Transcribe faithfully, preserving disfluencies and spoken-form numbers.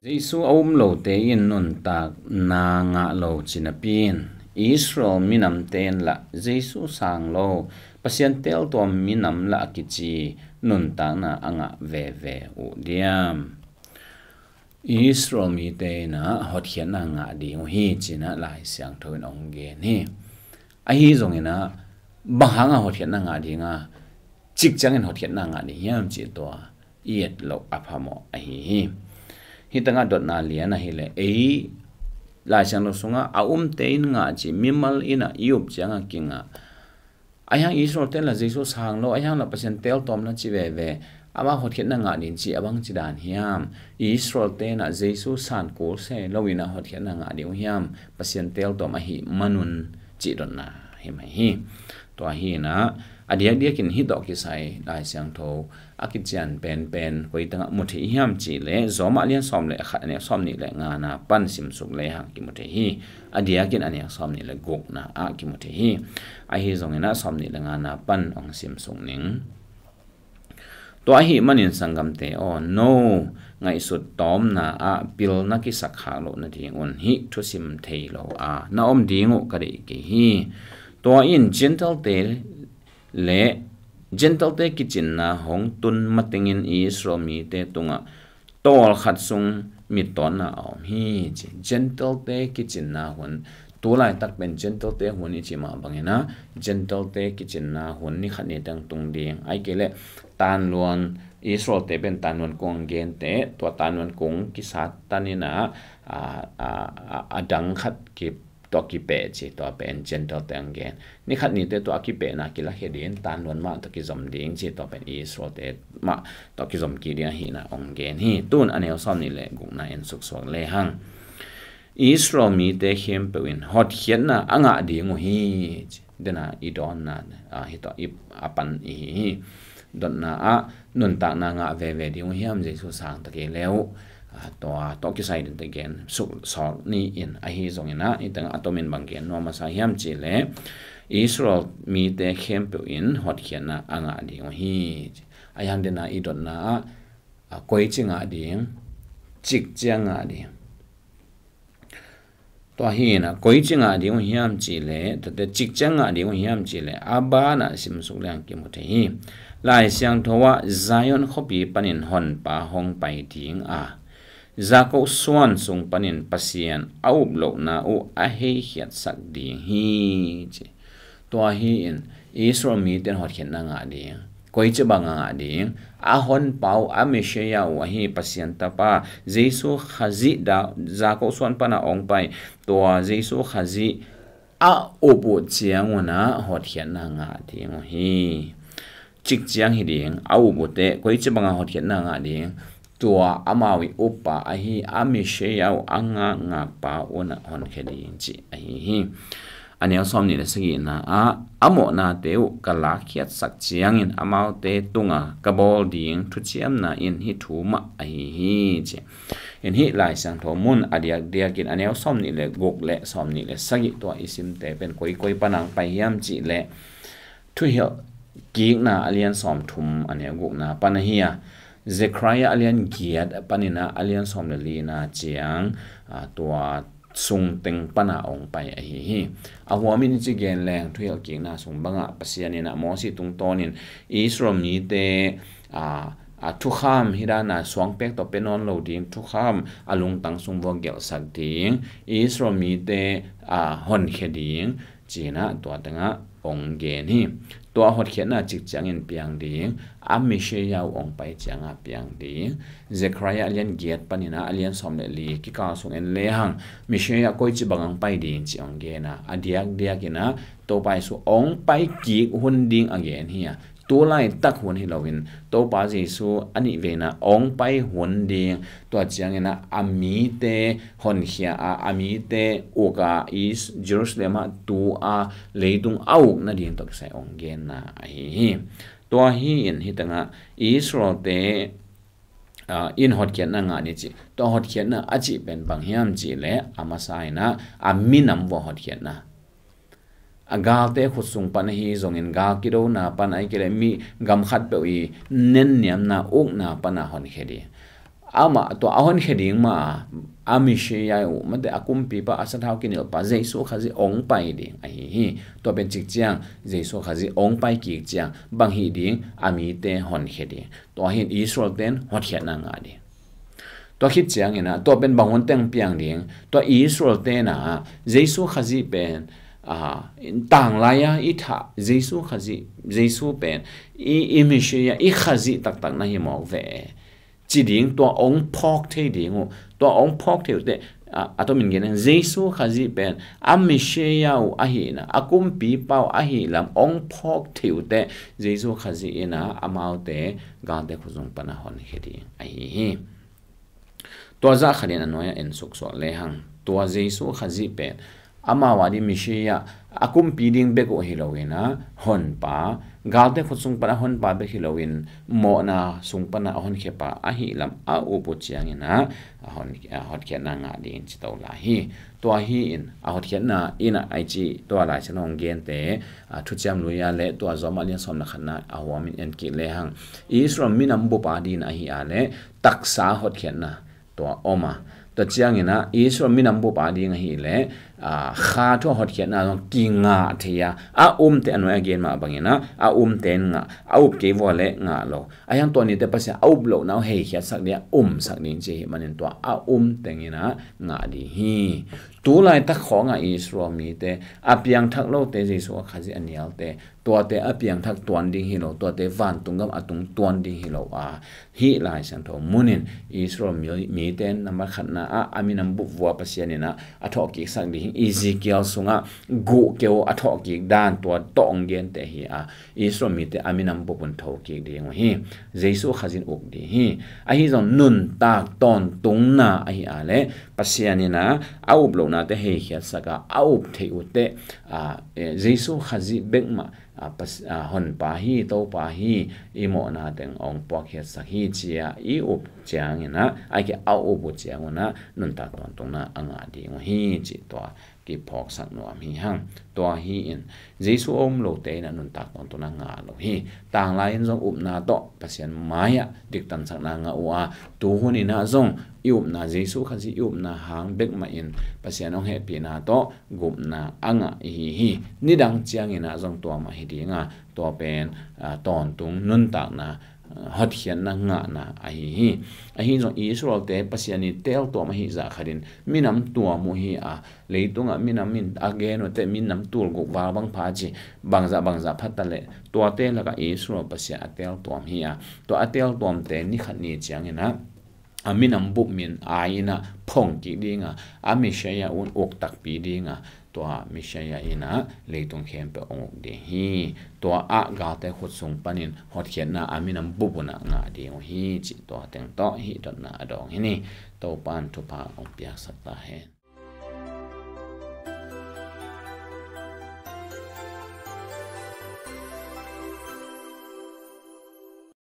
Jesu a um lote in nuntakna ngah lo ci napi in, Israel minamte in lah Jesu sang lo, Pasian teeltuam minam lah a kici nuntakna a ngah veve uh diam? Israel mite in ah hotkhiatna ngah ding uh hi, ci-in ah Lai Siangtho in hong gen hi. Ahi zongin ah, bang hanga hotkhiatna ngah ding a, cik ciangin hotkhiatna ngah ding hiam cih tua i et loh a phamawh ahi hi. Hi tangah dotna lian ahih leh, ei Lai Siangtho sungah a umte in ngah cih, mimal in ah i up ciangah kingah. Ahi hang Israel-te in lah Jesu sang lo, ahi hang lah Pasian teeltuam lah ci veve. Amah hotkhiatna ngah ding cih a bangci dan hiam? Israel-te in ah Jesu san kul se lo in ah hotkhiatna ngah ding uh hiam? Pasian teeltuam ahih manun, cih dotna hi mai hi. Tua hi in ah, a diakdiakin hih tawh kisai Lai Siangtho a kician penpen koi tangah mu thei hiam cih leh, Rom a lian sawm le khat, a neu sawmnih le ngana pan simsuk lehang kimu thei hi. A diakin a neu sawmnih le gukna ah kimu thei hi. Ahi zongin ah sawmnih le ngana pan hong simsuk ning. Tua ahih manin sanggamte aw, no ngaihsut tawmna ah pilna kisak khak loh nadingun hih thusim thei lo a na om ding uh ka deih kei hi. Tua in Gentile-te le Gentile-te kicinna hong tun matengin Israel mite tungah tawlkhat sung mittawnna a om hi, ci. Gentile-te kicinna hun, tu laitak pen Gentile-te hun i cih mah bangin ah, Gentile-te kicinna hun ni khat ni teng tung ding. Ahih kei leh tanluan, Israel-te pen tanluan kung a genteh, tua tanluan kung kisat tanin ah, a, a, a, a dang khat ki tua kipeh ci, tua pen Gentile-te hong gen. Ni khat nite tua a kipehna kilakhia ding, tanluan mah tua kizom ding ci, tua pen Israel-te mah tua kizom kik ding ahihna hong gen hi. Tun a neu sawmnih le gukna en suksuak lehang, Israel mite khempeuh in hotkhiatna a ngah ding uh hi, ci. Dena i dawnna, a, hi tawh i a pan i hi hi. Dotna ah nuntakna ngah veve ding uh hiam, Jesu sang ta kei le uh? A, tua tawh kisai ding te gen suk sawk ni in, ahi zongin ah, hi teng a tomin bang gen nuam masa hiam cih leh, Israel mite khempeuh in hotkhiatna a ngah ding uh hi. Ahi hang dena i dotna ah, a, koici ngah ding, cik ciang ngah ding. Tua hi in ah, koici ngah ding uh hiam cih leh, tate cik ciang ngah ding uh hiam cih leh, a banah simsuk lehang kimu thei hi. Lai Siangtho ah Zion khuapi panin Honpa hong pai ding a, Jakob suan sung panin Pasian a up lohna uh a heikhiatsak ding hi, ci. Tua hi in, Israel mite in hotkhiatna ngah ding. Koici bang a ngah ding? A Honpa uh, a Messiah uh ahi Pasian Tapa Jesu Khazih, Jakob suan pana hong pai, tua Jesu Khazih a up uh ciangun ah hotkhiatna ngah ding uh hi. Cik ciang hi ding, a up uh teh, koici bang a hotkhiatna ngah ding? Tua amau i uppa ahi a Messiah uh a ngakngakpa un ah honkhia ding, ci ahi hi. A neu sawmnih le sagihna ah, a mawhnate uh ka lakkhiatsak ciangin amaute tunga ka bawl ding thuciamna in hih thu mah ahi hi, ci. In hih Lai Siangtho mun a diakdiakin a neu sawmnih le guk le sawmnih le sagih, tua i simte pen koikoi pana hong pai hiam cih leh, Thuhilhkikna a lian sawmthum a neu gukna pan ahi a, Zekhariah a lian giat panin ah a lian sawm le lina ciang, a, tua sung teng pana hong pai ahi hi. A huamin i ci gen leng, Thuhilhkikna sung bangah Pasian in ah Moses tungtawnin Israel mite, a, a thukham hi dana suangpek tawh pia nawn lo ding thukham a lungtang sung vua gelhsak ding, Israel mite, a, honkhia ding, ci-in ah tua tengah hong gen hi. Tua hotkhiatna cik ciangin piang ding, a Messiah uh hong pai ciangah piang ding. Zekhariah a lian giat panin ah a lian sawm le li kikal sung en lehang, Messiah koici bang hong pai ding cih hong gen a, a diakdiakin ah Topa Jesu hong pai kik hun ding a gen hi a, tu laitak hun hi loin, Topa Jesu a nihveina hong pai hun ding, tua ciangin ah a mite honkhia a, a mite uk a, Jerusalem ah tu a, leitung a uk nading tawh kisai hong genna ahi hi. Tua hi in, hi tengah Israel-te, a, in hotkhiatna ngah ni cih. Tua hotkhiatna a cih pen bang hiam cih leh, a masa in ah a minam vua hotkhiatna. A galte khut sung pan ahi zongin, gal kidona pan, ahih kei leh mi gam khatpeuh i nenniamna ukna pana honkhia ding. amah tua a honkhia ding mah a, a Messiah uh, mate a kumpipa, a sathau kinilhpa Jesu Khazih ong pai ding ahi hi. Tua pen cik ciang Jesu Khazih ong pai kik ciang bang hih ding, a mite honkhia ding. Tua hi in Israel ten hotkhiatna ngah ding. Tua khit ciangin ah tua pen bang hun teng piang ding, tua Israel ten ah Jesu Khazih pen, ah, tanglai-a i thah Jesu Khazih, Jesu pen i, i Messiah, i Khazih taktak na hi mawk ve e, ci ding, tua ong phawk thei ding uh. Tua ong phawk thei uh teh, ah, a tomin gen in Jesu Khazih pen a Messiah uh ahihna, a kumpipa uh ahih lam ong phawk thei uh teh Jesu Khazih in ah amaute galte khutsung pan a honkhia ding ahi hi. Tua zah khat in a nuai-ah en suksuak lehang, tua Jesu Khazih pen amau a ding Messiah, a kumpi ding bek uh hi loin ah, honpa, galte khut sung pan a honpa bek hi loin, mawhna sung pan a honkhiapa ahih lam a up uh ciangin ah, a hon, a hotkhiatna ngah ding ci to lai hi. Tua hi in, a hotkhiatna in ah ai ci, tua Lai Siangtho hong gente, a, Thuciam Lui-a le tua Rom a lian sawm le khatna a huamin en kik lehang, Israel minam bup a ding ahi a le, taksa hotkhiatna tua om a. Tua ciangin ah Israel minam bup a ding ahih leh, ah, Kha thu a hotkhiatna zong kingah thei a, a umte a nuai a gen mah bangin ah, a umte in ngah, a up kei vua le ngah lo. A hiang tua nite Pasian a up lohna uh heikhiatsak ding a, umsak ding ci ahih manin tua a um tengin ah ngah ding hi. Tu laitak khawng ah Israel mite, a piangthak lote, Jesu a Khazih a nialte, tuate a piangthak tuan ding hi lo, tuate vantung gam a tung tuan ding hi lo a, hih Lai Siangtho munin Israel mi, mite nambat khatna ah a minam bup vua Pasian in ah a thawhkiksak ding hi. Ezekiel sungah guh keu a thawhkik dan tua tawh hong gente hi a, Israel mite a minam bup un thokik ding uh hi. Jesu Khazih in uk ding hi. Ahi zong nuntak tawntungna ahi a le, Pasian in ah a up lohnate heikhiatsak a, a up theih uh teh, ah, eh, Jesu Khazih bek mah, ah, Pas-, ah, honpa hi, Topa hi, i mawhna teng ong puakkhiatsak hi ci a i up ciangin ah, a kei a up uh ciangun ah nuntak tawntungna a ngah ding uh hi cih tua kiphawksak nuam hi hang. Tua hi in, Jesu a um lote in ah nuntak tawntungna ngah lo hi. Tanglai in zong upna tawh Pasian mai-ah diktansakna ngah uh a, tu hun in ah zong i upna, Jesu Khazih i upna hang bek mah in Pasian hong hehpihna tawh gupna a ngah i hi hi. Nidang ciangin ah zong tua mah hi ding a, tua pen, ah, tawntung nuntakna, ah, hotkhiatna ngahna ahi hi. Ahi zong Israel-te Pasian i teeltuam ahih zah khatin minam tuam uh hi a, leitungah minam in a gen uh teh minam tul guk val bang pha ci, bangzah bangzah pha ta leh, tuate lakah Israel Pasian a teeltuam hi a, tua a teeltuamte ni khat ni ciangin ah, a minam bup min ai in ah phong kik ding a, a Messiah un uk takpi ding a, tua Messiah in ah leitung khempeuh hong uk ding hi. Tua ah galte khut sung panin hotkhiatna a minam bup un ah ngah ding uh hi cih tua teng tawh hih dotna a dawng hi ni. Topa in thupha hong piaksak ta hen.